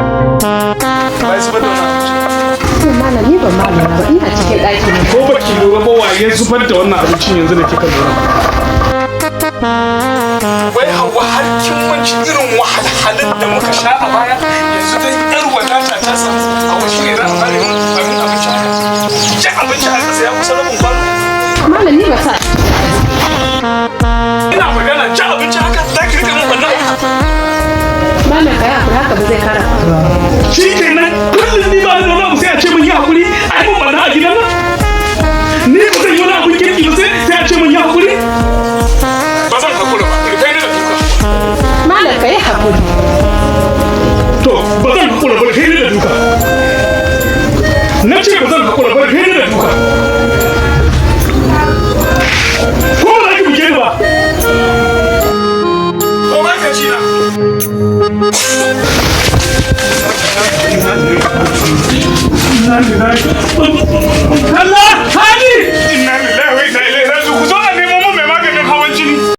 Bai zubar da wannan abincin. To malam, ni ban ma lura ba, ina cikin ɗaki ne. Ko baki lura ba, waye zubar da wannan abincin yanzu da kika lura? Wai Hawa, har kin manci irin wahalhalun da muka sha a baya? Yanzu dai yar wadata ta samu, Hawa, shi ne za a fara yin abin abinci haka? Ci abinci a ƙasa ya kusa rabin kwano. Malam, ni ba sa. Ina magana, ci abinci haka za ki rika min wannan abu? Malam, ka yi hakuri, haka ba zai kara faruwa ba. Shi kenan, kullum ni ba ni da wani abu sai a ce min yi hakuri, ai mun bana a gidan nan. Ni ba zan yi wani abun kirki ba sai a ce min yi hakuri. Ba zan hakura ba, rufe ni da duka. Malam, ka yi hakuri. To, ba zan hakura ba, rufe ni da duka. Na ce ba zan hakura ba, rufe ni da duka. Ko ba za ki buge ni ba? Ko ba ka ci na? Allah! Hali!